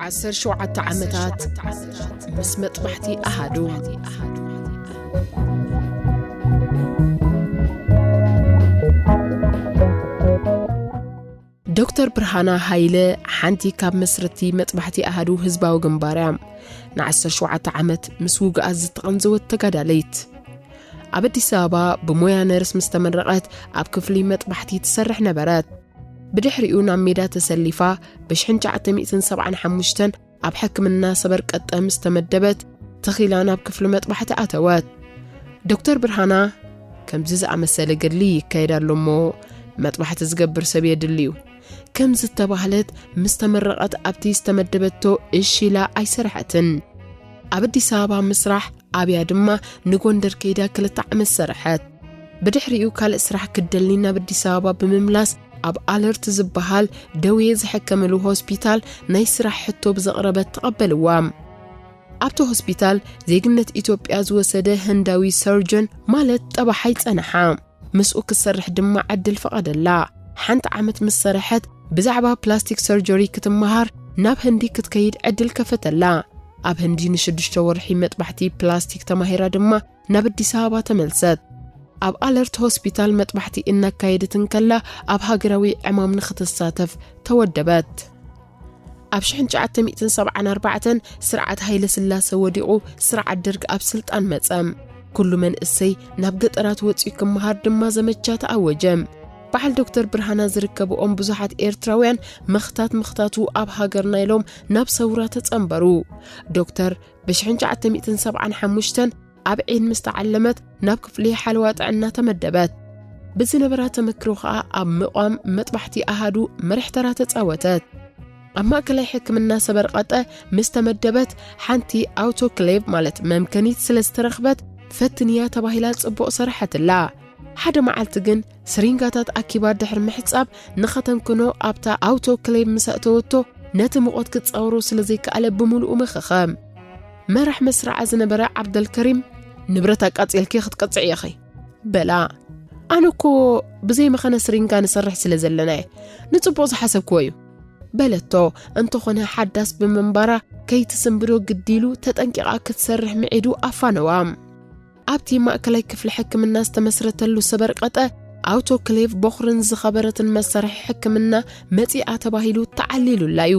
ዓሰርተ ሸውዓተ ዓመታት ምስ መጥባሕቲ ኣሃዱ። ዶክተር ብርሃና ሃይለ ሓንቲ ካብ መስረቲ መጥባሕቲ ኣሃዱ ህዝባዊ ግንባር እያ። ን ዓሰርተ ሸውዓተ ዓመት ምስ ውግኣት ዝተቐንዘወት ተጋዳለይት። ኣብ ኣዲስ ኣበባ ብሞያ ነርስ ምስ ተመረቐት ኣብ ክፍሊ መጥባሕቲ ትሰርሕ ነበረት። ብድሕሪኡ ናብ ሜዳ ተሰሊፋ ብ ሽሕን ትሽዓተ ሚእትን ሰብዓን ሓሙሽተን ኣብ ሕክምና ሰበርቀጠ ምስ ተመደበት ተኺላ ናብ ክፍሊ መጥባሕቲ ኣተወት። ዶክተር ብርሃና፣ "ከምዚ ዝኣመሰለ ገድሊ ይካየድ ኣሎ እሞ መጥባሕቲ ዝገብር ሰብ የድሊ እዩ" ከም ዝተባህለት ምስ ተመረቐት ኣብቲ ዝተመደበቶ እሺ ኢላ ኣይሰርሐትን። ኣብ ኣዲስ ኣበባ ምስራሕ ኣብያ ድማ ንጎንደር ከይዳ ክልተ ዓመት ሰርሐት። ብድሕሪኡ ካልእ ስራሕ ክደሊ ናብ ኣዲስ ኣበባ ብምምላስ ኣብ ኣለርት ዝበሃል ደዌ ዝሕከመሉ ሆስፒታል ናይ ስራሕ ሕቶ ብዘቕረበት ተቐበልዋ። ኣብቲ ሆስፒታል ዜግነት ኢትዮጵያ ዝወሰደ ህንዳዊ ሰርጀን ማለት ጠባሓይ ጸንሓ። ምስኡ ክትሰርሕ ድማ ዕድል ፈቐደላ። ሓንቲ ዓመት ምስ ሰርሐት ብዛዕባ ፕላስቲክ ሰርጀሪ ክትመሃር ናብ ህንዲ ክትከይድ ዕድል ከፈተላ። ኣብ ህንዲ ንሽዱሽተ ወርሒ መጥባሕቲ ፕላስቲክ ተማሂራ ድማ ናብ ኣዲስ ኣበባ ተመልሰት። ኣብ ኣለርት ሆስፒታል መጥባሕቲ እናካየደት እንከላ ኣብ ሃገራዊ ዕማም ንኽትሳተፍ ተወደበት። ኣብ ሽሕን ትሽዓተ ሚእትን ሰብዓን ኣርባዕተን ስርዓት ሃይለ ስላሰ ወዲቑ ስርዓት ደርግ ኣብ ስልጣን መጸ። ኩሉ መንእሰይ ናብ ገጠራት ወጺኡ ክመሃር ድማ ዘመቻ ተኣወጀ። በዓል ዶክተር ብርሃና ዝርከብኦም ብዙሓት ኤርትራውያን ምኽታት ምኽታቱ ኣብ ሃገርና ኢሎም ናብ ሰውራ ተጸንበሩ። ዶክተር ብ ሽሕን ትሽዓተ ሚእትን ሰብዓን ሓሙሽተን ኣብ ዒን ምስ ተዓለመት ናብ ክፍሊ ሓለዋ ጥዕና ተመደበት። ብዝነበራ ተመክሮ ኸኣ ኣብ ምቋም መጥባሕቲ ኣሃዱ መሪሕ ተራ ተጻወተት። ኣብ ማእከላይ ሕክምና ሰበርቀጠ ምስ ተመደበት ሓንቲ ኣውቶክሌቭ ማለት መምከኒት ስለ ዝተረኽበት ፈትንያ ተባሂላ ጽቡቕ ሰረሐትላ። ሓደ መዓልቲ ግን ስሪንጋታት ኣኪባ ድሕሪ ምሕጻብ ንኸተምክኖ ኣብታ ኣውቶክሌቭ ምስ ኣእተወቶ ነቲ ሙቐት ክጻወሮ ስለ ዘይከኣለ ብምሉኡ መኸኸ። መራሕ መስርዓ ዝነበረ ዓብደልከሪም፣ "ንብረት ኣቃጺልኪ ክትቀጽዒ ኢኺ" በላ። "ኣነ እኮ ብዘይ መኸነ ስሪንጋ ንሰርሕ ስለ ዘለና እየ፣ ንጽቡቕ ዝሓሰብክዎ እዩ" በለቶ። እንተኾነ ሓዳስ ብምንባራ ከይትስንብዶ ግዲ ኢሉ ተጠንቂቓ ክትሰርሕ ምዒዱ ኣፋነዋ። ኣብቲ ማእከላይ ክፍሊ ሕክምና ዝተመስረተሉ ሰበርቀጠ ኣውቶክሌቭ ቦኽርን ዝኸበረትን መሳርሒ ሕክምና መጺኣ ተባሂሉ ተዓሊሉላ እዩ።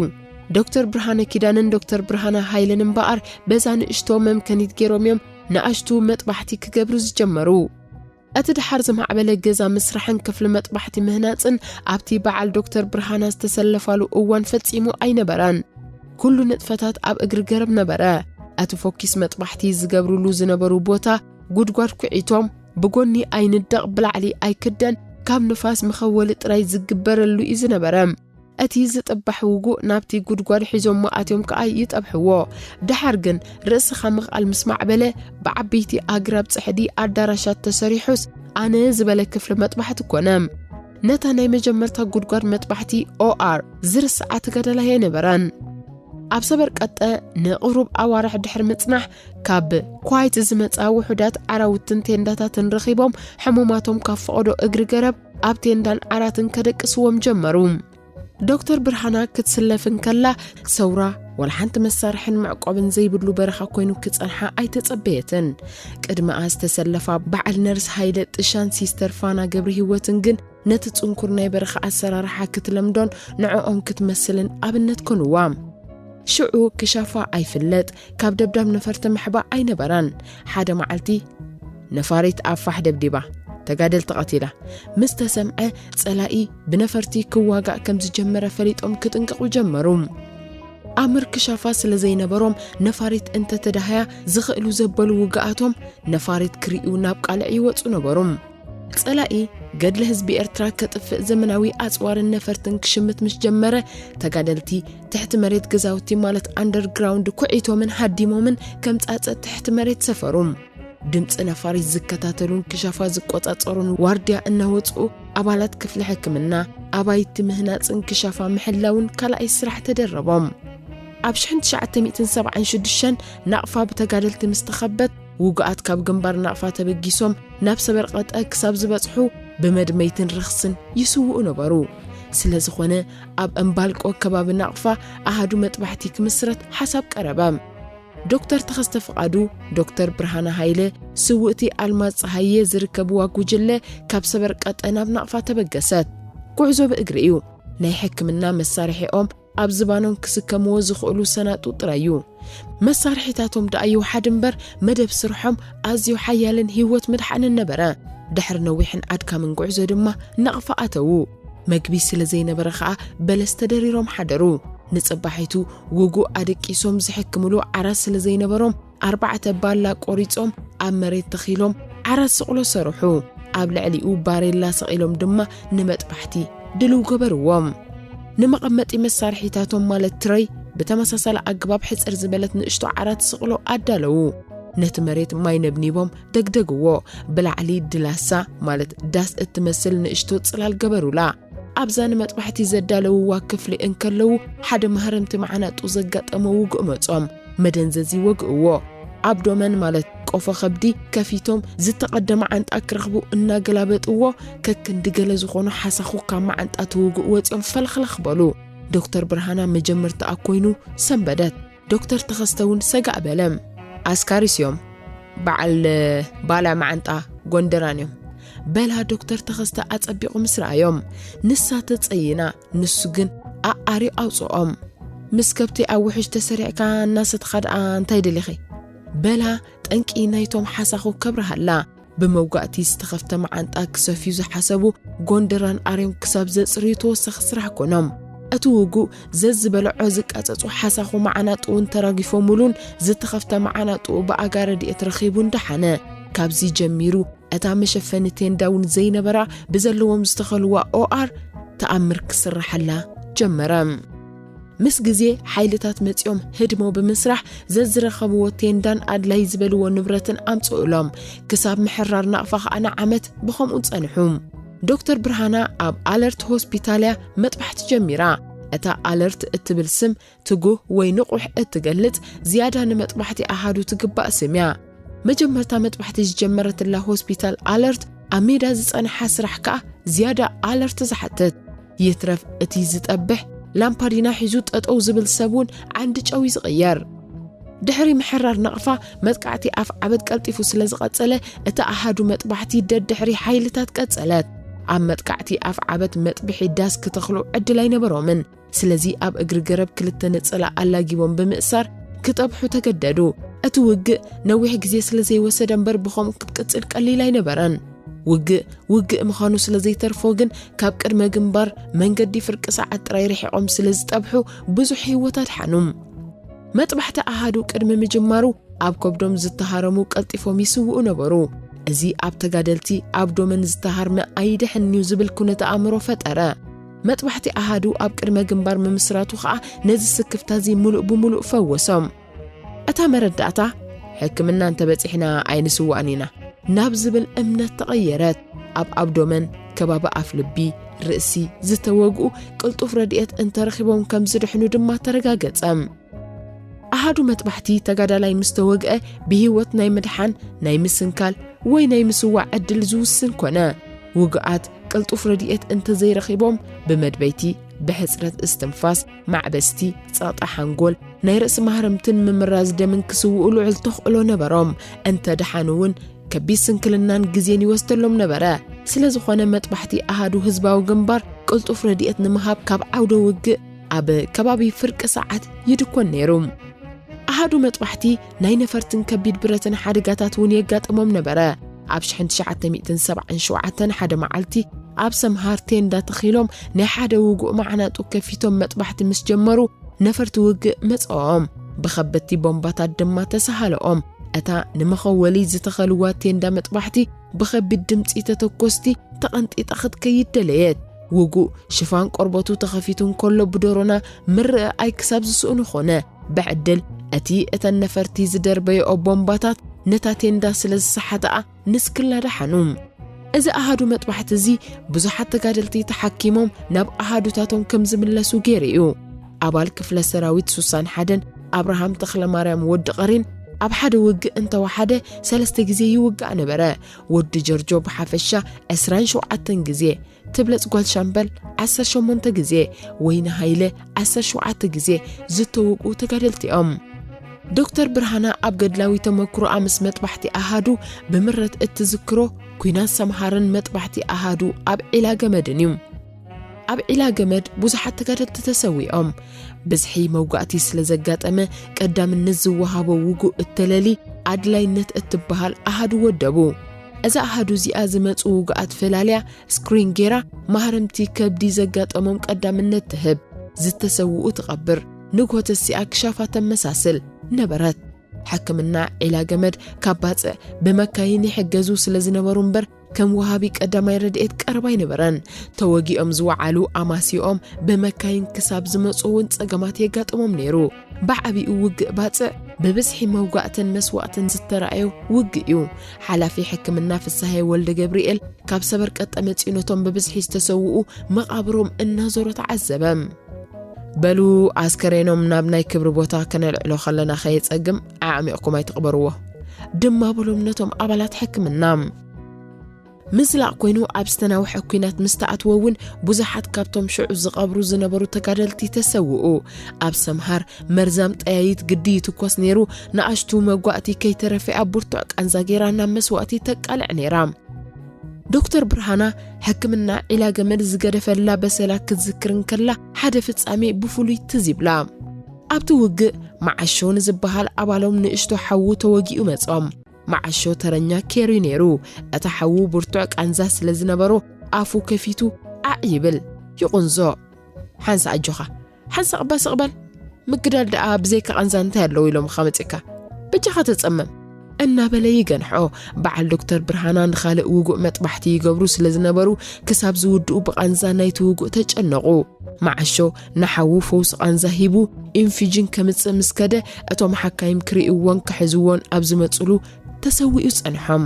ዶክተር ብርሃነ ኪዳንን ዶክተር ብርሃነ ሃይለን እምበኣር በዛ ንእሽቶ መምከኒት ገይሮም እዮም ንኣሽቱ መጥባሕቲ ክገብሩ ዝጀመሩ። እቲ ደሓር ዝማዕበለ ገዛ ምስራሕን ክፍሊ መጥባሕቲ ምህናጽን ኣብቲ በዓል ዶክተር ብርሃና ዝተሰለፋሉ እዋን ፈጺሙ ኣይነበረን። ኩሉ ንጥፈታት ኣብ እግሪ ገረብ ነበረ። እቲ ፎኪስ መጥባሕቲ ዝገብሩሉ ዝነበሩ ቦታ ጉድጓድ ኩዒቶም፣ ብጎኒ ኣይንደቕ ብላዕሊ ኣይክደን፣ ካብ ንፋስ መኸወሊ ጥራይ ዝግበረሉ እዩ ዝነበረ። እቲ ዝጥባሕ ውጉእ ናብቲ ጉድጓድ ሒዞሞ ኣትዮም ከኣ ይጠብሕዎ። ደሓር ግን ርእስኻ ምኽኣል ምስ ማዕበለ ብዓበይቲ ኣግራብ ጽሕዲ ኣዳራሻት ተሰሪሑስ ኣነ ዝበለ ክፍሊ መጥባሕቲ ኮነ። ነታ ናይ መጀመርታ ጉድጓድ መጥባሕቲ ኦኣር ዝርስዓ ተጋዳላይ ኣይነበረን። ኣብ ሰበርቀጠ ንቕሩብ ኣዋርሕ ድሕሪ ምጽናሕ ካብ ኳይት ዝመጻ ውሑዳት ዓራውትን ቴንዳታትን ረኺቦም ሕሙማቶም ካብ ፈቐዶ እግሪ ገረብ ኣብ ቴንዳን ዓራትን ከደቅስዎም ጀመሩ። ዶክተር ብርሃና ክትስለፍ እንከላ ሰውራ ዋላ ሓንቲ መሳርሕን መዕቆብን ዘይብሉ በረኻ ኮይኑ ክጸንሓ ኣይተጸበየትን። ቅድሚኣ ዝተሰለፋ በዓል ነርስ ሃይለ ጥሻን ሲስተር ፋና ገብረ ህይወትን ግን ነቲ ጽንኩር ናይ በረኻ ኣሰራርሓ ክትለምዶን ንዕኦም ክትመስልን ኣብነት ኮንዋ። ሽዑ ክሻፋ ኣይፍለጥ፣ ካብ ደብዳብ ነፈርቲ ምሕባእ ኣይነበራን። ሓደ መዓልቲ ነፋሪት ኣብ ፋሕ ደብዲባ ተጋደልቲ ቀቲላ ምስ ተሰምዐ ጸላኢ ብነፈርቲ ክዋጋእ ከም ዝጀመረ ፈሊጦም ክጥንቀቑ ጀመሩ። ኣምር ክሻፋ ስለ ዘይነበሮም ነፋሪት እንተተዳህያ ዝኽእሉ ዘበሉ ውግኣቶም ነፋሪት ክርእዩ ናብ ቃልዕ ይወጹ ነበሩ። ጸላኢ ገድሊ ህዝቢ ኤርትራ ከጥፍእ ዘመናዊ ኣጽዋርን ነፈርትን ክሽምት ምስ ጀመረ ተጋደልቲ ትሕቲ መሬት ገዛውቲ ማለት ኣንደርግራውንድ ኩዒቶምን ሃዲሞምን ከም ጻጸ ትሕቲ መሬት ሰፈሩ። ድምፂ ነፋሪት ዝከታተሉን ክሻፋ ዝቆፃፀሩን ዋርድያ እናወፅኡ ኣባላት ክፍሊ ሕክምና ኣባይቲ ምህናፅን ክሻፋ ምሕላውን ካልኣይ ስራሕ ተደረቦም። ኣብ ሽሕን ትሽዓተ ሚእትን ሰብዓን ሽዱሽተን ናቕፋ ብተጋደልቲ ምስ ተኸበት፣ ውጉኣት ካብ ግንባር ናቕፋ ተበጊሶም ናብ ሰበርቀጠ ክሳብ ዝበጽሑ ብመድመይትን ረኽስን ይስውኡ ነበሩ። ስለ ዝኾነ ኣብ እምባልቆ ከባቢ ናቕፋ ኣሃዱ መጥባሕቲ ክምስረት ሓሳብ ቀረበ። ዶክተር ተኸስተ ፍቓዱ፣ ዶክተር ብርሃነ ሃይለ፣ ስውእቲ ኣልማዝ ጸሃየ ዝርከብዋ ጉጅለ ካብ ሰበርቀጠ ናብ ናቕፋ ተበገሰት። ጉዕዞ ብእግሪ እዩ። ናይ ሕክምና መሳርሒኦም ኣብ ዝባኖም ክስከምዎ ዝኽእሉ ሰናጡ ጥራይ እዩ። መሳርሒታቶም ደኣ ይውሓድ እምበር መደብ ስርሖም ኣዝዩ ሓያልን ህይወት ምድሓንን ነበረ። ድሕሪ ነዊሕን ኣድካምን ጉዕዞ ድማ ናቕፋ ኣተዉ። መግቢ ስለ ዘይነበረ ኸኣ በለስ ተደሪሮም ሓደሩ። ንጽባሒቱ ውጉእ ኣደቂሶም ዝሕክምሉ ዓራት ስለ ዘይነበሮም ኣርባዕተ ባላ ቆሪጾም ኣብ መሬት ተኺሎም ዓራት ስቕሎ ሰርሑ። ኣብ ልዕሊኡ ባሬላ ሰቒሎም ድማ ንመጥባሕቲ ድልው ገበርዎም። ንመቐመጢ መሳርሒታቶም ማለት ትረይ ብተመሳሳሊ ኣገባብ ሕጽር ዝበለት ንእሽቶ ዓራት ስቕሎ ኣዳለዉ። ነቲ መሬት ማይ ነብኒቦም ደግደግዎ። ብላዕሊ ድላሳ ማለት ዳስ እትመስል ንእሽቶ ጽላል ገበሩላ። ኣብዛ ንመጥባሕቲ ዘዳለውዋ ክፍሊ እንከለዉ ሓደ ማህረምቲ መዓናጡ ዘጋጠሞ ውግእ መጾም። መደንዘዚ ወግእዎ። ኣብዶመን ማለት ቆፎ ከብዲ ከፊቶም ዝተቐደመ ዓንጣ ክረኽቡ እናገላበጥዎ ከክንዲ ገለ ዝኾኑ ሓሳኹ ካብ መዓንጣ ትውግእ ወጺኦም ፈልኽለኽ በሉ። ዶክተር ብርሃና መጀመርታ ኣኮይኑ ሰንበደት። ዶክተር ተኸስተ እውን ሰጋእ በለ። ኣስካሪስ እዮም። በዓል ባላ መዓንጣ ጎንደራን እዮም። በላ ዶክተር ተኸስተ ኣጸቢቑ ምስ ረኣዮም። ንሳ ተጸይና፣ ንሱ ግን ኣኣርዩ ኣውጽኦም። ምስ ከብቲ ኣብ ውሕጅ ተሰሪዕካ እናሰትኻ ደኣ እንታይ ደሊኺ? በላ ጠንቂ ናይቶም ሓሳኹ ከብርሃላ። ብመውጋእቲ ዝተኸፍተ መዓንጣ ክሰፍዩ ዝሓሰቡ ጎንደራን ኣርዮም ክሳብ ዘጽርዩ ተወሳኺ ስራሕ ኮኖም። እቲ ውጉእ ዘዝበልዖ ዝቃጸጹ ሓሳኹ መዓናጡ እውን ተራጊፎምሉን ዝተኸፍተ መዓናጡ ብኣጋ ረድኤት ረኺቡን ደሓነ። ካብዚ ጀሚሩ እታ መሸፈኒ ቴንዳ እውን ዘይነበራ ብዘለዎም ዝተኸልዋ ኦኣር ተኣምር ክስርሓላ ጀመረ። ምስ ግዜ ሓይልታት መጺኦም ህድሞ ብምስራሕ ዘዝረኸብዎ ቴንዳን ኣድላይ ዝበልዎ ንብረትን ኣምጽኡሎም። ክሳብ ምሕራር ናቕፋ ኸኣ ንዓመት ብኸምኡ ጸንሑ። ዶክተር ብርሃና ኣብ ኣለርት ሆስፒታልያ መጥባሕቲ ጀሚራ። እታ ኣለርት እትብል ስም ትጉህ ወይ ንቑሕ እትገልጽ ዝያዳ ንመጥባሕቲ ኣሃዱ ትግባእ ስም እያ። መጀመርታ መጥባሕቲ ዝጀመረትላ ሆስፒታል ኣለርት ኣብ ሜዳ ዝጸንሓ ስራሕ ከኣ ዝያዳ ኣለርት ዝሓትት። ይትረፍ እቲ ዝጠብሕ ላምፓዲና ሒዙ ጠጠው ዝብል ሰብ እውን ዓንዲ ጨው እዩ ዝቕየር። ድሕሪ ምሕራር ናቕፋ መጥቃዕቲ ኣፍ ዓበት ቀልጢፉ ስለ ዝቐጸለ እቲ ኣሃዱ መጥባሕቲ ደድሕሪ ሓይልታት ቀጸለት። ኣብ መጥቃዕቲ ኣፍ ዓበት መጥብሒ ዳስ ክተኽሉ ዕድል ኣይነበሮምን። ስለዚ ኣብ እግሪ ገረብ ክልተ ነጸላ ኣላጊቦም ብምእሳር ክጠብሑ ተገደዱ። እቲ ውግእ ነዊሕ ግዜ ስለ ዘይወሰደ እምበር ብኸምኡ ክትቅጽል ቀሊል ኣይነበረን። ውግእ ውግእ ምዃኑ ስለ ዘይተርፎ ግን ካብ ቅድመ ግንባር መንገዲ ፍርቂ ሰዓት ጥራይ ርሒቖም ስለ ዝጠብሑ ብዙሕ ህይወት ኣድሓኑ። መጥባሕቲ ኣሃዱ ቅድሚ ምጅማሩ ኣብ ከብዶም ዝተሃረሙ ቀልጢፎም ይስውኡ ነበሩ። እዚ ኣብ ተጋደልቲ ኣብዶመን ዝተሃርመ ኣይድሕንን'ዩ ዝብል ኩነተ ኣእምሮ ፈጠረ። መጥባሕቲ ኣሃዱ ኣብ ቅድመ ግንባር ምምስራቱ ኸኣ ነዚ ስክፍታ እዚ ምሉእ ብምሉእ ፈወሶም። እታ መረዳእታ ሕክምና እንተበጺሕና ኣይንስዋእን ኢና ናብ ዝብል እምነት ተቐየረት። ኣብ ኣብዶመን ከባቢ ኣፍ ልቢ፣ ርእሲ ዝተወግኡ ቅልጡፍ ረድኤት እንተረኺቦም ከም ዝድሕኑ ድማ ተረጋገጸ። ኣሃዱ መጥባሕቲ ተጋዳላይ ምስ ተወግአ ብህይወት ናይ ምድሓን ናይ ምስንካል ወይ ናይ ምስዋዕ ዕድል ዝውስን ኮነ። ውጉኣት ቅልጡፍ ረድኤት እንተዘይረኺቦም ብመድበይቲ፣ ብሕጽረት እስትንፋስ፣ ማዕበስቲ፣ ጸቕጢ ሓንጎል፣ ናይ ርእሲ ማህረምትን ምምራዝ ደምን ክስውኡ ልዑል ተኽእሎ ነበሮም። እንተ ደሓኑ እውን ከቢድ ስንክልናን ግዜን ይወስደሎም ነበረ። ስለ ዝኾነ መጥባሕቲ ኣሃዱ ህዝባዊ ግንባር ቅልጡፍ ረድኤት ንምሃብ ካብ ዓውደ ውግእ ኣብ ከባቢ ፍርቂ ሰዓት ይድኮን ነይሩ። ኣሃዱ መጥባሕቲ ናይ ነፈርትን ከቢድ ብረትን ሓደጋታት እውን የጋጥሞም ነበረ። ኣብ ሽሕን ትሽዓተ ሚእትን ሰብዓን ሸውዓተን ሓደ መዓልቲ ኣብ ሰምሃር ቴንዳ ተኺሎም ናይ ሓደ ውጉእ መዓናጡ ከፊቶም መጥባሕቲ ምስ ጀመሩ ነፈርቲ ውግእ መጽኦም። ብኸበድቲ ቦምባታት ድማ ተሰሃለኦም። እታ ንመኸወሊ ዝተኸልዋ ቴንዳ መጥባሕቲ ብኸቢድ ድምጺ ተተኮስቲ ተቐንጢጣ ክትከይድ ደለየት። ውጉእ ሽፋን ቆርበቱ ተኸፊቱ እንከሎ ብዶሮና ምርእ ኣይ ክሳብ ዝስእኑ ኾነ። ብዕድል እቲ እተን ነፈርቲ ዝደርበየኦ ቦምባታት ነታ ቴንዳ ስለ ዝሰሓተኣ ንስክላ ደሓኑ። እዚ ኣሃዱ መጥባሕቲ እዚ ብዙሓት ተጋደልቲ ተሓኪሞም ናብ ኣሃዱታቶም ከም ዝምለሱ ገይሩ እዩ። ኣባል ክፍለ ሰራዊት ሱሳን ሓደን ኣብርሃም ተኽለማርያም ወዲ ቐሪን ኣብ ሓደ ውግእ እንተወሓደ ሰለስተ ግዜ ይውጋእ ነበረ። ወዲ ጀርጆ ብሓፈሻ ዕስራን ሸውዓተን ግዜ፣ ትብለጽ ጓል ሻምበል ዓሰርተ ሸሞንተ ግዜ፣ ወይኒ ሃይለ ዓሰርተ ሸውዓተ ግዜ ዝተወግኡ ተጋደልቲ እዮም። ዶክተር ብርሃና ኣብ ገድላዊ ተመክሮኣ ምስ መጥባሕቲ ኣሃዱ ብምረት እትዝክሮ፣ ኲናት ሰምሃርን መጥባሕቲ ኣሃዱ ኣብ ዒላ ገመድን እዩ። ኣብ ዒላ ገመድ ብዙሓት ተጋደልቲ ተሰዊኦም። ብዝሒ መውጋእቲ ስለ ዘጋጠመ፣ ቀዳምነት ዝወሃቦ ውጉእ እተለሊ ኣድላይነት እትበሃል ኣሃዱ ወደቡ። እዛ ኣሃዱ እዚኣ ዝመጹ ውጉኣት ፈላልያ ስክሪን ጌራ፣ ማህረምቲ ከብዲ ዘጋጠሞም ቀዳምነት ትህብ። ዝተሰውኡ ትቐብር። ንግሆ ተሲኣ ክሻፋ ተመሳስል ነበረት። ሕክምና ዒላ ገመድ ካብ ባጽዕ ብመካይን ይሕገዙ ስለ ዝነበሩ እምበር፣ ከም ወሃቢ ቀዳማይ ረድኤት ቀረባ ኣይነበረን። ተወጊኦም ዝወዓሉ ኣማሲኦም ብመካይን ክሳብ ዝመጹ እውን ጸገማት የጋጥሞም ነይሩ። ብዓቢኡ ውግእ ባጽዕ ብብዝሒ መውጋእትን መስዋእትን ዝተራእዮ ውግእ እዩ። ሓላፊ ሕክምና ፍስሃየ ወልደ ገብርኤል ካብ ሰበርቀጠ መጺኡ ነቶም ብብዝሒ ዝተሰውኡ መቓብሮም እናዞረ ተዓዘበ። በሉ፣ ኣስከሬኖም ናብ ናይ ክብሪ ቦታ ከነልዕሎ ከለና ከየጸግም ኣዕሚቕኩም ኣይትቕበርዎ። ድማ በሎም ነቶም ኣባላት ሕክምና። ምዝላቕ ኮይኑ ኣብ ዝተናውሐ ኲናት ምስ ተኣትወ እውን ብዙሓት ካብቶም ሽዑ ዝቐብሩ ዝነበሩ ተጋደልቲ ተሰውኡ። ኣብ ሰምሃር መርዛም ጠያይት ግዲ ይትኮስ ነይሩ። ንኣሽቱ መጓእቲ ከይተረፈ ኣብ ብርቱዕ ቃንዛ ገይራ ናብ መስዋእቲ ተቃልዕ ነይራ። ዶክተር ብርሃና ሕክምና ዒላ ገመድ ዝገደፈላ በሰላ ክትዝክር እንከላ ሓደ ፍጻሜ ብፍሉይ ትዝ ይብላ። ኣብቲ ውግእ መዓሾ ንዝበሃል ኣባሎም ንእሽቶ ሓዉ ተወጊኡ መጾም። መዓሾ ተረኛ ኬሪ ነይሩ። እቲ ሓዉ ብርቱዕ ቃንዛ ስለ ዝነበሮ ኣፉ ከፊቱ ዓዕ ይብል፣ ይቑንዞ። ሓንሳ ኣጆኻ፣ ሓንሳ ቅባ ስቕበል። ምግዳል ደኣ ብዘይካ ቃንዛ እንታይ ኣለዎ ኢሎምኻ መጺእካ? በጃኻ ተጸመም። እናበለ ይገንሖ። በዓል ዶክተር ብርሃና ንኻልእ ውጉእ መጥባሕቲ ይገብሩ ስለ ዝነበሩ ክሳብ ዝውድኡ ብቃንዛ ናይቲ ውጉእ ተጨነቑ። መዓሾ ንሓዉ ፈውሲ ቃንዛ ሂቡ ኢንፊጅን ከምጽእ ምስ ከደ እቶም ሓካይም ክርእይዎን ክሕዝዎን ኣብ ዝመጹሉ ተሰዊኡ ጸንሖም።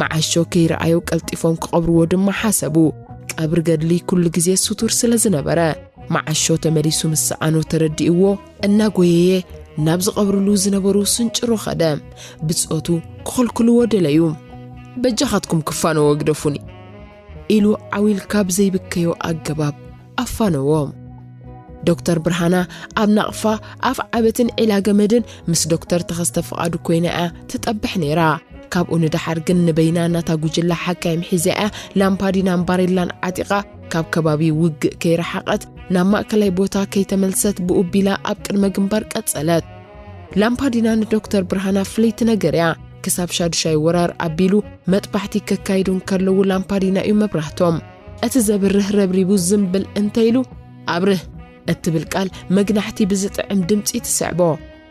መዓሾ ከይረኣዮ ቀልጢፎም ክቐብርዎ ድማ ሓሰቡ። ቀብሪ ገድሊ ኩሉ ግዜ ስቱር ስለ ዝነበረ፣ መዓሾ ተመሊሱ ምስ ሰኣኖ ተረዲእዎ፣ እናጎየየ ናብ ዝቐብርሉ ዝነበሩ ስንጭሮ ኸደ። ብጾቱ ክኸልክልዎ ደለዩ። "በጃኻትኩም ክፋነዎ ግደፉኒ" ኢሉ ዓው ኢልካ ብዘይብከዮ ኣገባብ ኣፋነዎ። ዶክተር ብርሃና ኣብ ናቕፋ ኣፍ ዓበትን ዒላ ገመድን ምስ ዶክተር ተኸስተ ፍቓዱ ኮይና እያ ትጠብሕ ነይራ። ካብኡ ንደሓር ግን ንበይና ናታ ጉጅለ ሓካይም ሒዛ እያ ላምፓዲናን ባሬላን ዓጢቓ ካብ ከባቢ ውግእ ከይረሓቐት ናብ ማእከላይ ቦታ ከይተመልሰት ብኡቢላ ኣብ ቅድመ ግንባር ቀጸለት። ላምፓዲና ንዶክተር ብርሃና ፍለይቲ ነገር እያ። ክሳብ ሻዱሻይ ወራር ኣቢሉ መጥባሕቲ ከካይዱ እንከለዉ ላምፓዲና እዩ መብራህቶም። እቲ ዘብርህ ረብሪቡ ዝም ብል እንተ ኢሉ፣ "ኣብርህ" እትብል ቃል መግናሕቲ ብዝጥዕም ድምጺ ትስዕቦ።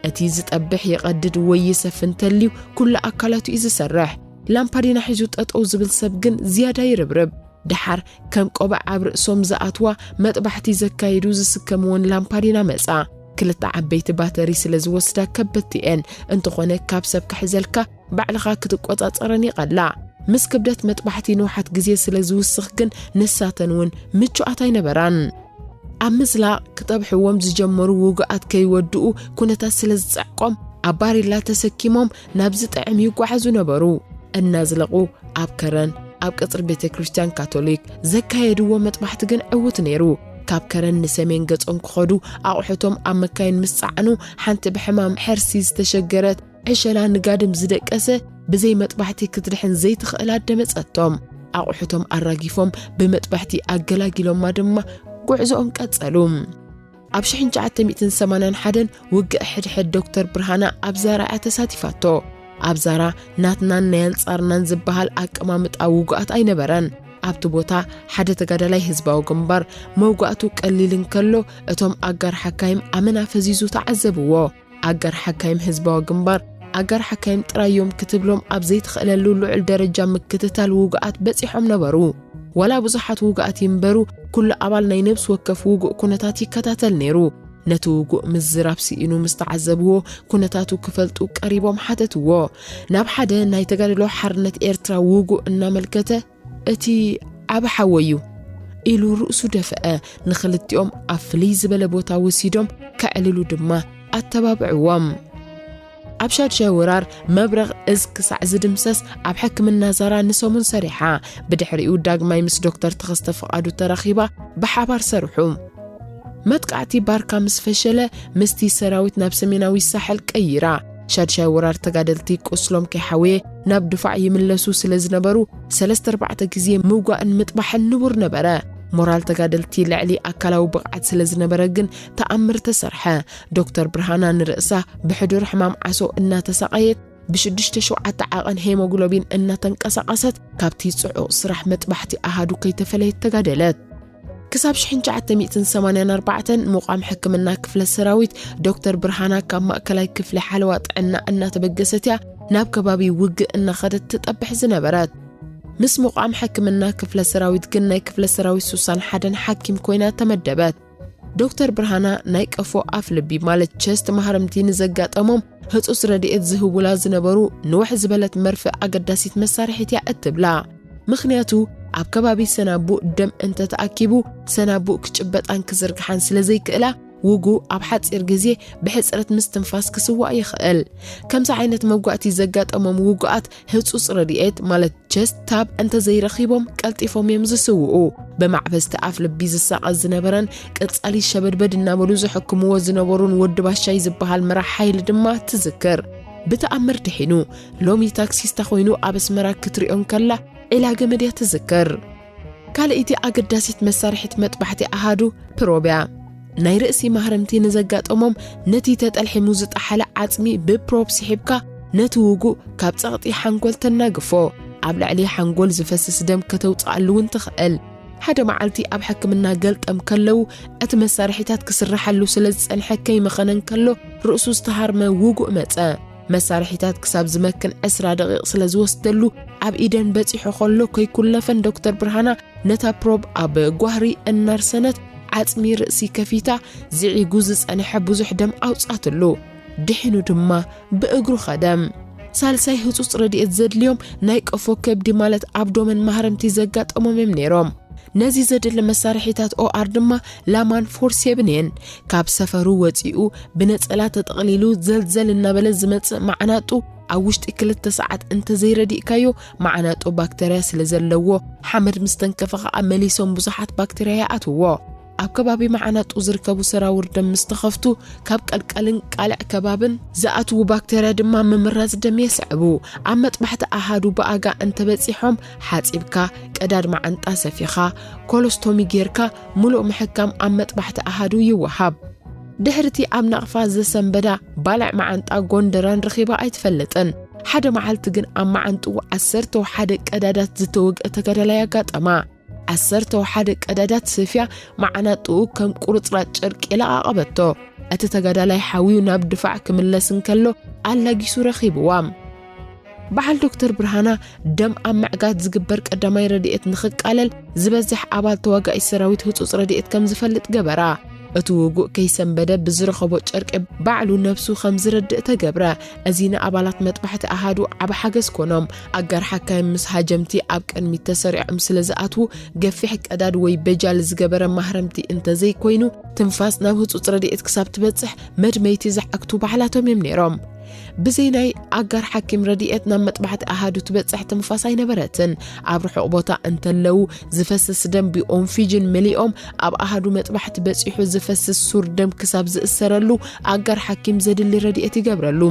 እቲ ዝጠብሕ ይቐድድ ወይ ይሰፍ እንተልዩ ኩሉ ኣካላቱ እዩ ዝሰርሕ። ላምፓዲና ሒዙ ጠጠው ዝብል ሰብ ግን ዝያዳ ይርብርብ። ደሓር ከም ቆባዕ ኣብ ርእሶም ዝኣትዋ መጥባሕቲ ዘካይዱ ዝስከምወን ላምፓዲና መጻ። ክልተ ዓበይቲ ባተሪ ስለ ዝወስዳ ከበድቲ እየን። እንተኾነ ካብ ሰብ ክሕዘልካ ባዕልኻ ክትቆጻጸረን ይቐላዕ። ምስ ክብደት መጥባሕቲ ንውሓት ግዜ ስለ ዝውስኽ ግን ንሳተን እውን ምቹኣት ኣይነበራን። ኣብ ምዝላቕ ክጠብሕዎም ዝጀመሩ ውጉኣት ከይወድኡ ኩነታት ስለ ዝጸዕቆም ኣብ ባሬላ ተሰኪሞም ናብ ዝጥዕም ይጓዓዙ ነበሩ። እናዝለቑ ኣብ ከረን ኣብ ቅጽሪ ቤተ ክርስቲያን ካቶሊክ ዘካየድዎ መጥባሕቲ ግን ዕዉት ነይሩ። ካብ ከረን ንሰሜን ገጾም ክኸዱ ኣቑሑቶም ኣብ መካይን ምስ ጸዓኑ ሓንቲ ብሕማም ሕርሲ ዝተሸገረት ዕሸላ ንጋድም ዝደቀሰ ብዘይ መጥባሕቲ ክትድሕን ዘይትኽእል ኣደ መጸቶም። ኣቑሑቶም ኣራጊፎም ብመጥባሕቲ ኣገላጊሎማ ድማ ጉዕዞኦም ቀጸሉ። ኣብ ሽሕን ትሽዓተ ሚእትን ሰማንያን ሓደን ውግእ ሕድሕድ ዶክተር ብርሃና ኣብ ዛራ እያ ተሳቲፋቶ። ኣብ ዛራ ናትናን ናይ ኣንጻርናን ዝበሃል ኣቀማምጣ ውጉኣት ኣይነበረን። ኣብቲ ቦታ ሓደ ተጋዳላይ ህዝባዊ ግንባር መውጋእቱ ቀሊል እንከሎ፣ እቶም ኣጋር ሓካይም ኣመና ፈዚዙ ተዓዘብዎ። ኣጋር ሓካይም ህዝባዊ ግንባር ኣጋር ሓካይም ጥራይ እዮም ክትብሎም ኣብ ዘይትኽእለሉ ልዑል ደረጃ ምክትታል ውጉኣት በጺሖም ነበሩ። ዋላ ብዙሓት ውጉኣት ይንበሩ፣ ኩሉ ኣባል ናይ ነብሲ ወከፍ ውጉእ ኩነታት ይከታተል ነይሩ። ነቲ ውጉእ ምዝራብ ስኢኑ ምስ ተዓዘብዎ፣ ኩነታቱ ክፈልጡ ቀሪቦም ሓተትዎ። ናብ ሓደ ናይ ተጋድሎ ሓርነት ኤርትራ ውጉእ እናመልከተ፣ "እቲ ዓቢ ሓወይ እዩ" ኢሉ ርእሱ ደፍአ። ንኽልቲኦም ኣብ ፍልይ ዝበለ ቦታ ወሲዶም ከዕልሉ ድማ ኣተባብዕዎም። ኣብ ሻድሻይ ወራር መብረቕ እዝ ክሳዕ ዝድምሰስ ኣብ ሕክምና ዛራ ንሰሙን ሰሪሓ። ብድሕሪኡ ዳግማይ ምስ ዶክተር ተኸስተ ፍቓዱ ተራኺባ ብሓባር ሰርሑ። መጥቃዕቲ ባርካ ምስ ፈሸለ፣ ምስቲ ሰራዊት ናብ ሰሜናዊ ሳሕል ቀይራ። ሻድሻይ ወራር ተጋደልቲ ቁስሎም ከይሓወየ ናብ ድፋዕ ይምለሱ ስለ ዝነበሩ፣ ሰለስተ ኣርባዕተ ግዜ ምውጋእን ምጥባሕን ንቡር ነበረ። ሞራል ተጋደልቲ ልዕሊ ኣካላዊ ብቕዓት ስለ ዝነበረ ግን ተኣምር ተሰርሐ። ዶክተር ብርሃና ንርእሳ ብሕዱር ሕማም ዓሶ እናተሳቐየት፣ ብሽዱሽተ ሸውዓተ ዓቐን ሄሞግሎቢን እናተንቀሳቐሰት፣ ካብቲ ጽዑቕ ስራሕ መጥባሕቲ ኣሃዱ ከይተፈለየት ተጋደለት። ክሳብ ሽሕን ትሽዓተ ሚእትን ሰማንያን ኣርባዕተን፣ ምቋም ሕክምና ክፍለ ሰራዊት፣ ዶክተር ብርሃና ካብ ማእከላይ ክፍሊ ሓለዋ ጥዕና እናተበገሰት እያ ናብ ከባቢ ውግእ እናኸደት ትጠብሕ ዝነበረት። ምስ ምቋም ሕክምና ክፍለ ሰራዊት ግን፣ ናይ ክፍለ ሰራዊት ሱሳን ሓደን ሓኪም ኮይና ተመደበት። ዶክተር ብርሃና ናይ ቀፎ ኣፍ ልቢ፣ ማለት ቸስት፣ ማህረምቲ ንዘጋጠሞም ህጹጽ ረድኤት ዝህቡላ ዝነበሩ ንውሕ ዝበለት መርፍእ ኣገዳሲት መሳርሒት እያ እትብላ። ምኽንያቱ፣ ኣብ ከባቢ ሰናቡእ ደም እንተተኣኪቡ፣ ሰናቡእ ክጭበጣን ክዝርግሓን ስለ ዘይክእላ፣ ውጉእ ኣብ ሓጺር ግዜ ብሕጽረት ምስትንፋስ ክስዋእ ይኽእል። ከምዚ ዓይነት መጓእቲ ዘጋጠሞም ውጉኣት ህጹጽ ረድኤት፣ ማለት ቸስት ታብ፣ እንተዘይረኺቦም ቀልጢፎም እዮም ዝስውኡ። ብማዕበስቲ ኣፍ ልቢ ዝሳቐ ዝነበረን ቀጻሊ ሸበድበድ እናበሉ ዝሕክምዎ ዝነበሩን ወዲ ባሻይ ዝበሃል መራሕ ሓይሊ ድማ ትዝክር። ብተኣምር ድሒኑ፣ ሎሚ ታክሲስታ ኮይኑ ኣብ ኣስመራ ክትሪኦ እንከላ ዒላ ገመድ እያ ትዝክር። ካልኣይቲ ኣገዳሲት መሳርሒት መጥባሕቲ ኣሃዱ ፕሮብ እያ። ናይ ርእሲ ማህረምቲ ንዘጋጠሞም፣ ነቲ ተጠልሒሙ ዝጠሓለ ዓጽሚ ብፕሮብ ስሒብካ፣ ነቲ ውጉእ ካብ ጸቕጢ ሓንጎል ተናግፎ። ኣብ ልዕሊ ሓንጎል ዝፈስስ ደም ከተውጽኣሉ እውን ትኽእል። ሓደ መዓልቲ ኣብ ሕክምና ገልጠም ከለዉ፣ እቲ መሳርሒታት ክስርሓሉ ስለ ዝጸንሐ ከይመኸነ እንከሎ፣ ርእሱ ዝተሃርመ ውጉእ መጸ። መሳርሒታት ክሳብ ዝመክን ዕስራ ደቂቕ ስለ ዝወስደሉ፣ ኣብ ኢደን በጺሑ ከሎ ከይኩለፈን ዶክተር ብርሃና ነታ ፕሮብ ኣብ ጓህሪ እናርሰነት ዓጽሚ ርእሲ ከፊታ ዝዒጉ ዝጸንሐ ብዙሕ ደም ኣውጻትሉ። ድሒኑ ድማ ብእግሩ ኸደ። ሳልሳይ ህጹጽ ረድኤት ዘድልዮም ናይ ቀፎ ከብዲ፣ ማለት ኣብዶመን፣ ማህረምቲ ዘጋጠሞም እዮም ነይሮም። ነዚ ዘድሊ መሳርሒታት ኦኣር ድማ ላማን ፎርሴብን እየን። ካብ ሰፈሩ ወጺኡ ብነጸላ ተጠቕሊሉ ዘልዘል እናበለ ዝመጽእ ማዕናጡ፣ ኣብ ውሽጢ ክልተ ሰዓት እንተዘይረዲእካዮ፣ ማዕናጡ ባክተርያ ስለ ዘለዎ፣ ሓመድ ምስ ተንከፈ ኸኣ መሊሶም ብዙሓት ባክተርያ ይኣትዎ። ኣብ ከባቢ ማዕናጡ ዝርከቡ ሰራውር ደም ምስ ተኸፍቱ፣ ካብ ቀልቀልን ቃልዕ ከባብን ዝኣትዉ ባክተርያ ድማ ምምራዝ ደም የስዕቡ። ኣብ መጥባሕቲ ኣሃዱ ብኣጋ እንተበጺሖም፣ ሓጺብካ፣ ቀዳድ ማዓንጣ ሰፊኻ፣ ኮሎስቶሚ ጌርካ፣ ምሉእ ምሕካም ኣብ መጥባሕቲ ኣሃዱ ይወሃብ። ድሕርቲ ኣብ ናቕፋ ዘሰንበዳ ባልዕ መዓንጣ ጎንደራን ረኺባ ኣይትፈልጥን። ሓደ መዓልቲ ግን ኣብ መዓንጥኡ ዓሰርተ ሓደ ቀዳዳት ዝተወግአ ተጋዳላይ ኣጋጠማ። ዓሰርተ ሓደ ቀዳዳት ሰፍያ መዓናጥኡ ከም ቁርጽራጽ ጨርቂ ለቓቐበቶ። እቲ ተጋዳላይ ሓውዩ ናብ ድፋዕ ክምለስ እንከሎ ኣላጊሱ ረኺብዋ። በዓል ዶክተር ብርሃና፣ ደም ኣብ ምዕጋት ዝግበር ቀዳማይ ረድኤት ንኽቃለል ዝበዝሕ ኣባል ተዋጋኢ ሰራዊት ህጹጽ ረድኤት ከም ዝፈልጥ ገበራ። እቲ ውጉእ ከይሰንበደ ብዝረኸቦ ጨርቂ ባዕሉ ነብሱ ከም ዝረድእ ተገብረ። እዚ ንኣባላት መጥባሕቲ ኣሃዱ ዓቢ ሓገዝ ኮኖም። ኣጋር ሓካይም ምስ ሃጀምቲ ኣብ ቅድሚት ተሰሪዖም ስለ ዝኣትዉ፣ ገፊሕ ቀዳድ ወይ በጃል ዝገበረ ማህረምቲ እንተዘይኮይኑ፣ ትንፋስ ናብ ህጹጽ ረድኤት ክሳብ ትበጽሕ መድመይቲ ዝዓግቱ ባዕላቶም እዮም ነይሮም። ብዘይ ናይ ኣጋር ሓኪም ረድኤት ናብ መጥባሕቲ ኣሃዱ ትበጽሕ ትንፋስ ኣይነበረትን። ኣብ ርሑቕ ቦታ እንተለዉ ዝፈስስ ደም ብኦንፊጅን መሊኦም ኣብ ኣሃዱ መጥባሕቲ በጺሑ ዝፈስስ ሱር ደም ክሳብ ዝእሰረሉ ኣጋር ሓኪም ዘድሊ ረድኤት ይገብረሉ።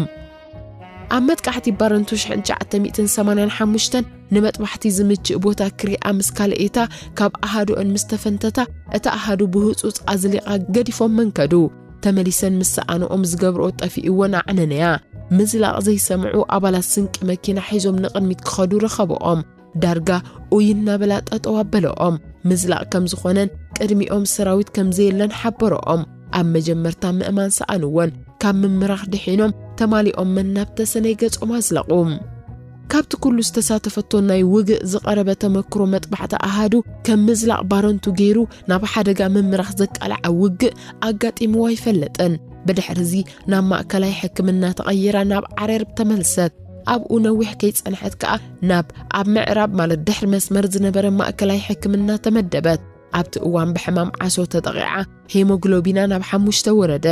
ኣብ መጥቃዕቲ ባረንቱ ሽሕን ትሽዓተ ሚእትን ሰማንያን ሓሙሽተን ንመጥባሕቲ ዝምችእ ቦታ ክሪኣ ምስ ካልኤታ ካብ ኣሃዱአን ምስ ተፈንተታ፣ እታ ኣሃዱ ብህጹጽ ኣዝሊቓ ገዲፎም መንከዱ። ተመሊሰን ምስ ሰኣንኦም ዝገብርኦ ጠፊእወን ኣዕነነያ። ምዝላቕ ዘይሰምዑ ኣባላት ስንቂ መኪና ሒዞም ንቕድሚት ክኸዱ ረኸብኦም። ዳርጋ ኡይ እናበላ ጠጠው ኣበለኦም። ምዝላቕ ከም ዝኾነን ቅድሚኦም ሰራዊት ከም ዘየለን ሓበረኦም። ኣብ መጀመርታ ምእማን ሰኣንወን። ካብ ምምራኽ ድሒኖም ተማሊኦም መን ናብ ተሰነይ ገጾም ኣዝለቑ። ካብቲ ኩሉ ዝተሳተፈቶ ናይ ውግእ ዝቐረበ ተመክሮ መጥባሕቲ ኣሃዱ ከም ምዝላቕ ባረንቱ ገይሩ ናብ ሓደጋ ምምራሕ ዘቃልዓ ውግእ ኣጋጢምዋ ኣይፈለጠን። ብድሕርዚ ናብ ማእከላይ ሕክምና ተቐይራ ናብ ዓረር ተመልሰት። ኣብኡ ነዊሕ ከይጸንሐት ከኣ ናብ ኣብ ምዕራብ ማለት ድሕሪ መስመር ዝነበረ ማእከላይ ሕክምና ተመደበት። ኣብቲ እዋን ብሕማም ዓሶ ተጠቒዓ ሄሞግሎቢና ናብ ሓሙሽተ ወረደ።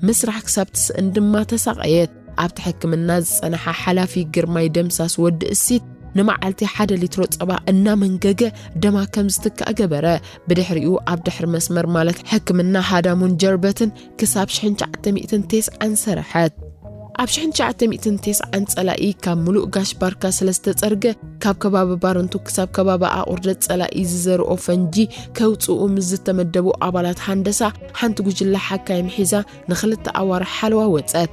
ምስራሕ ክሳብ ትስእን ድማ ተሳቐየት። ኣብቲ ሕክምና ዝጸንሓ ሓላፊ ግርማይ ደምሳስ ወዲ እሲት ንመዓልቲ ሓደ ሊትሮ ጸባ እናመንገገ ደማ ከም ዝትካእ ገበረ። ብድሕሪኡ ኣብ ድሕሪ መስመር ማለት ሕክምና ሃዳሙን ጀርበትን ክሳብ ሽሕን ትሽዓተ ሚእትን ተስዓን ሰረሐት። ኣብ ሽሕን ትሽዓተ ሚእትን ተስዓን ጸላኢ ካብ ምሉእ ጋሽ ባርካ ስለ ዝተጸርገ፣ ካብ ከባቢ ባረንቱ ክሳብ ከባቢ ኣቑርደት ጸላኢ ዝዘርኦ ፈንጂ ከውጽኡ ምስ ዝተመደቡ ኣባላት ሃንደሳ ሓንቲ ጉጅለ ሓካይም ሒዛ ንኽልተ ኣዋርሕ ሓለዋ ወጸት።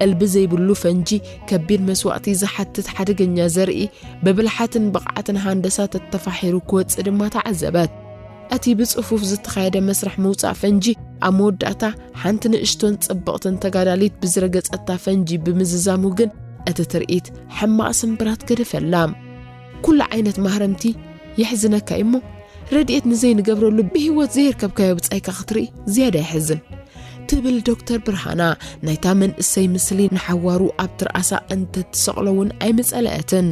እልቢ ዘይብሉ ፈንጂ ከቢድ መስዋእቲ ዝሓትት ሓደገኛ ዘርኢ ብብልሓትን ብቕዓትን ሃንደሳ ተተፋሒሩ ክወጽእ ድማ ተዓዘበት። እቲ ብጽፉፍ ዝተኻየደ መስርሕ ምውጻእ ፈንጂ ኣብ መወዳእታ ሓንቲ ንእሽቶን ጽብቕትን ተጋዳሊት ብዝረገጸታ ፈንጂ ብምዝዛሙ ግን እቲ ትርኢት ሕማቕ ስምብራት ገደፈላ። ኩሉ ዓይነት ማህረምቲ የሕዝነካ እሞ ረድኤት ንዘይንገብረሉ ብህይወት ዘየርከብካዮ ብጻይካ ክትርኢ ዝያዳ የሕዝን ትብል ዶክተር ብርሃና። ናይታ መንእሰይ ምስሊ ንሓዋሩ ኣብ ትርኣሳ እንተትሰቕሎ እውን ኣይምጸለአትን።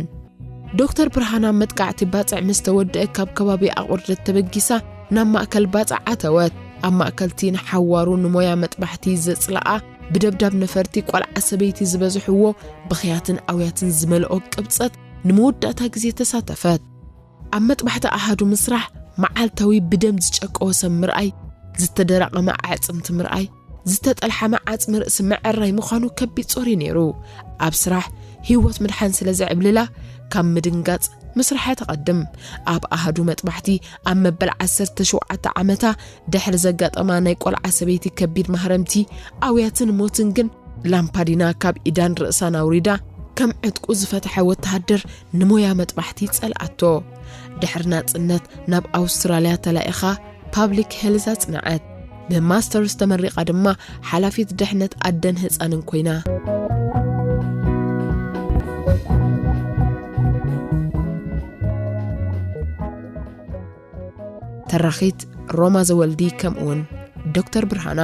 ዶክተር ብርሃና መጥቃዕቲ ባጽዕ ምስ ተወድአ ካብ ከባቢ ኣቑርደት ተበጊሳ ናብ ማእከል ባጽዕ ኣተወት። ኣብ ማእከልቲ ንሓዋሩ ንሞያ መጥባሕቲ ዘጽልኣ ብደብዳብ ነፈርቲ ቆልዓ ሰበይቲ ዝበዝሕዎ ብኽያትን ኣውያትን ዝመልኦ ቅብጸት ንመወዳእታ ግዜ ተሳተፈት። ኣብ መጥባሕቲ ኣሃዱ ምስራሕ መዓልታዊ ብደም ዝጨቀወ ሰብ ምርኣይ፣ ዝተደራቐመ ኣዕጽምቲ ምርኣይ፣ ዝተጠልሓመ ዓጽሚ ርእሲ ምዕራይ ምዃኑ ከቢድ ጾር እዩ ነይሩ። ኣብ ስራሕ ህይወት ምድሓን ስለ ዘዕብልላ ካብ ምድንጋጽ ምስራሓ ትቐድም። ኣብ ኣሃዱ መጥባሕቲ ኣብ መበል ዓሰርተ ሸውዓተ ዓመታ ድሕሪ ዘጋጠማ ናይ ቆልዓ ሰበይቲ ከቢድ ማህረምቲ ኣውያትን ሞትን ግን ላምፓዲና ካብ ኢዳን ርእሳን ኣውሪዳ ከም ዕጥቁ ዝፈትሐ ወተሃደር ንሞያ መጥባሕቲ ጸልኣቶ። ድሕሪ ናጽነት ናብ ኣውስትራልያ ተላኢኻ ፓብሊክ ሄልዝ ኣጽንዐት። ብማስተርስ ተመሪቓ ድማ ሓላፊት ድሕነት ኣደን ህጻንን ኮይና። ተራኺት ሮማ ዘወልዲ ከምኡውን ዶክተር ብርሃና።